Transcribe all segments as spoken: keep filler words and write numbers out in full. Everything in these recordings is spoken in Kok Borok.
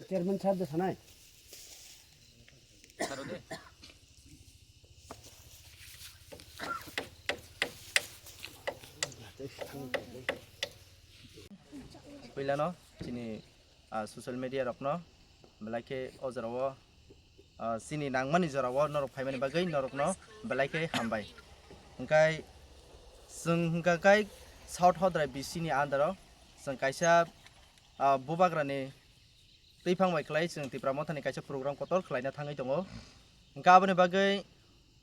Chairman sir de sanai. Puilano chini, ah, social media rokno belai khe o jorao, ah, chini nangmani jorao norok phaimani bagwi norokno belai khe hambai. Hwnkhe chwng hwnkha khe South Hodrai B C ni under o chwng kaisa, ah, bubagrani twiphang bai khlai chwng Tipra Mothani kaisa program kotor khlaina thangwi tongo. Hwnkhe aboni bagwi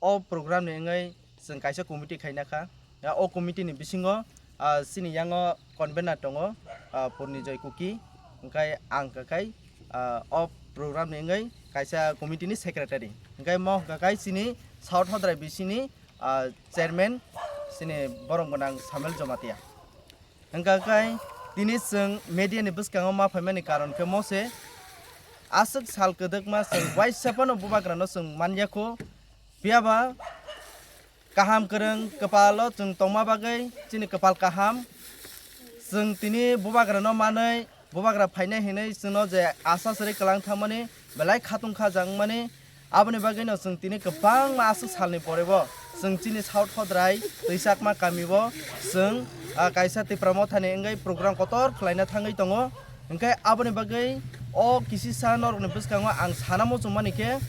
o program ni wngwi chwng kaisa committee khaina kha. Ya, o committee ni bisingo, ah, chini yango convener tongo, ah, Purnijoy Kuki, hwnkhe ang kakai, ah, o program ni wngwi kaisa committee ni secretary. Hwnkhe mo hwnkha kai chini South Hodrai B C ni, ah, chairman chini borom gwnang Samuel Jamatia. Hwnkha kai tini chwng media ni bwskango ma phaimani karon khe mo se, aswk sal kwdwkma chwng waisa phano bubagrano chwng manya kho, phiya ba kaham kwrwng kwpalo chwng tongma bagwi chini kwpal kaham. Chwng tini bubagrano manwi, bubagra phainai hinwi chwngno je asa sari kwlang thangmani belai khatung kha jangmani. Aboni bagwino chwng tini kwbangma aswk salni porebo chwng chini South Hodrai Twichakma kamio chwng, ah, kaisa Tipra Mothani wngwi program kotor khlaina thangwi tongo. Hwnkhe aboni bagwi o kisisa norokni bwskango ang sana muchungmani khe,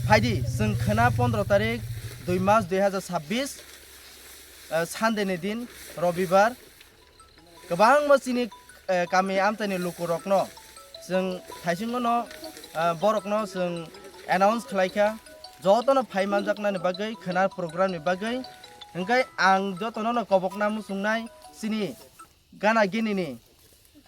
phaidi chwng khwna pondro tarik dui mas dui hajar sabbish, ah, Sunday ni din, Robibar. Kwbangma chini, eh, kami amchaini lukurokno chwng thaisingono, eh, borokno chwng announce khlaikha, jotono phai manjaknani bagwi, khwna programni bagwi. Hwnkhe ang jotono no kobokna muchungnai, chini gana ginini,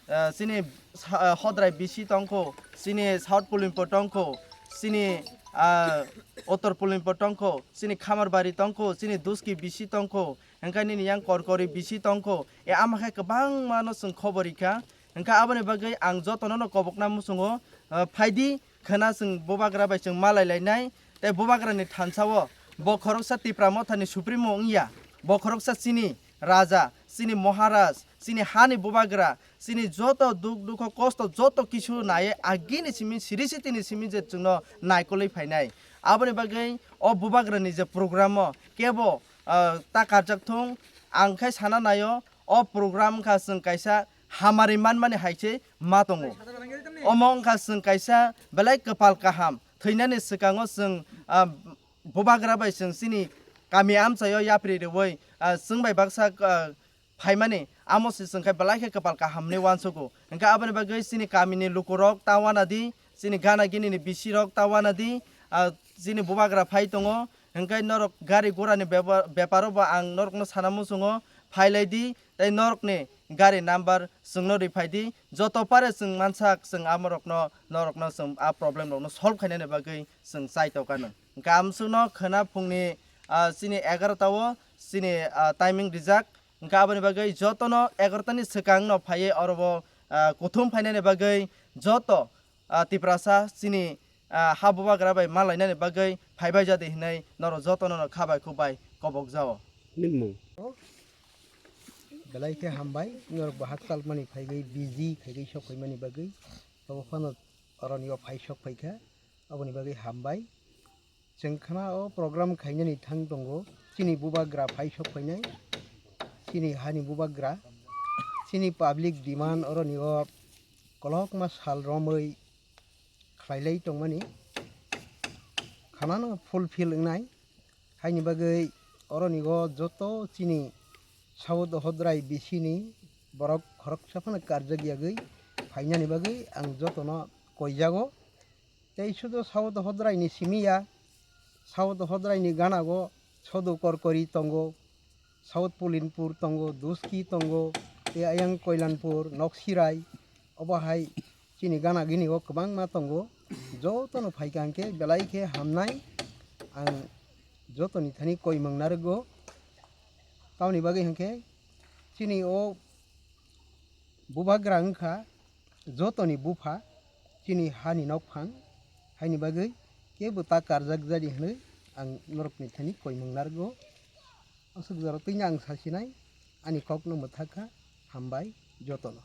eh, chini sa-, eh, Hodrai B C tongkho, chini South Pulimpur tongkho, chini, ah, Uttor Pulimpur tongkho, chini Khamarbari tongkho, chini Duski B C tongkho, hwnkhe nini yang Korkori B C tongkho, e ama khe kwbangma no chwng khobor rikha. Hwnkhe aboni bagwi ang jotono no kobokna muchungo, ah, phaidi khwna chwng bubagra bai chwng malai lainai, tei bubagrani thansao bo khoroksa Tipra Mothani Supremo wngya, bo khoroksa chini Raja, chini Maharaj, chini hani bubagra, chini joto duk dukho kosto joto kisu naiye agini simi siri sitini simi je chwngno naikolwi phainai. Aboni bagwi o bubagrani je program o kebo, ah, ta karjak thung, ang khai sana naio, o program wngkha chwng kaisa hamari manmani hai se ma tongo. Omo wngkha chwng kaisa belai kwpal kaham, thwinani swkango chwng, ah, bubagra bai chwng chini kami amchaio yapri rwui, ah, chwng bai baksa, ah, phaimani, amo se chwng khe belai khe kwpal kaham hinwi uansugo. Hwnkhe aboni bagwi chini kamini lukurok ta uanadi, chini gana ginini bisirok ta uanadi, ah, chini bubagra phai tongo. Hwnkhe norok gari gurani beba-, beparo bo ang norokno sana muchungo, phai lai di, tei norokni gari number chwngno ri phai di. Joto pare chwng mansak chwng amorokno, norokno chwng a problem rokno solve khainani bagwi chwng chai tokano. Hwnkhe amsukno khwna phungni, ah, chini egarota o chini, ah, timing rijak. Hwnkhe aboni bagwi jotono egarota ni swkang no phaiwi oro bo, ah, kuthum phainani bagwi joto, ah, Tiprasa chini, ah, ha bubagra bai ma lainani bagwi phaibai jadi hinwi norok jotono no kha bai khuk bai kobok jao. Nini mung? Belai khe hambai, norok bo hakchal mani phaiwi busy khaiwi sok phaimani bagwi. Obo phano oroni o phai sok phaikha, aboni bagwi hambai. Chwng khna o program khainani thang tongo, chini bubagra phai sok phainai, chini hani bubagra, chini public demand oroni o kolokma sal romwi khlailai tongmani, khanano fulfill wngnai. Haini bagwi oroni o joto chini South Hodrai B C ni borok khoroksa phano karjak yagwi phainani bagwi ang jotono koijago. Tei sudo South Hodrai ni simi ya, South Hodrai ni gana o Sodo Korkori tongo, South Pulinpur tongo, Duski tongo, tei ayang Koilanpur, Noksirai, obo hai chini gana gini o kwbangma tongo. Jotono phaikha hwnkhe belai khe hamnai, ang jotoni thani koimung narwgo. Tamoni bagwi hwnkhe chini o bubagra wngkha jotoni bupha, chini hani nokphang, haini bagwi kebo ta karjak jadi hwnwi ang norokni thani koimung narwgo. Aswk jora twino ang sasinai, ani kokno mwthakha, hambai jotono.